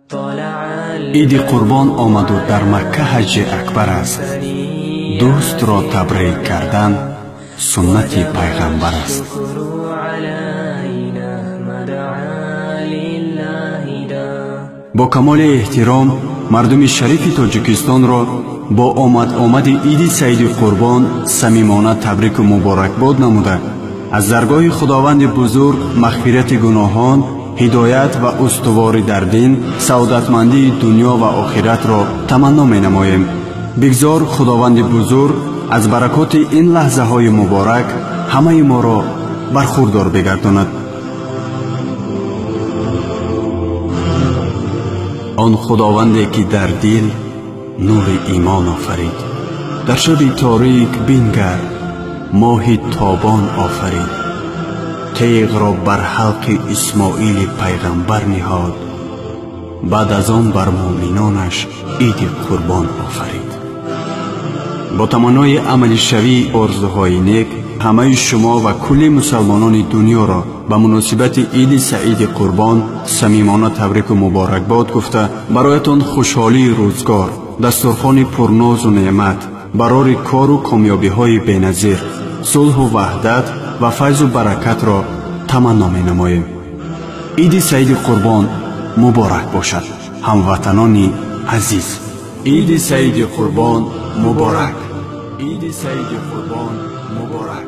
Иди Қурбон омаду дар Макка ҳаҷҷи акбар аст. Дӯстро табрик кардан суннати пайғамбар аст. Бо камоли эҳтиром мардуми шарифи Тоҷикистонро бо омад-омади Иди Саиди Қурбон самимона табрику муборакбод намуда, аз даргоҳи Худованди бузург мағфирати гуноҳон, ҳидоят ва устуворӣ дар дин, саодатмандии дунё ва охиратро таманно менамоем. Бигзор Худованди бузург аз баракоти ин лаҳзаҳои муборак ҳамаи моро бархурдор бигардонад. Он Худованде ки дар дил нури имон офарид, дар шаби торик бингар моҳи тобон офарид, теғро бар ҳалқи Исмоили пайғамбар ниҳод, баъд аз он бар муъминонаш Иди Қурбон офарид. Бо таманнои амалишавии орзуҳои нек ҳамаи шумо ва кулли мусалмонони дунёро ба муносибати Иди Саиди Қурбон самимона табрику муборакбод гуфта, бароятон хушҳолии рӯзгор, дастурхони пурнозу неъмат, барори кору комёбиҳои беназир, сулҳу ваҳдат ва файзу баракатро таманно менамоем. Иди Саиди Қурбон муборак бошад, ҳамватанони азиз. Иди Саиди Қурбон муборак. Иди Саиди Қурбон муборак.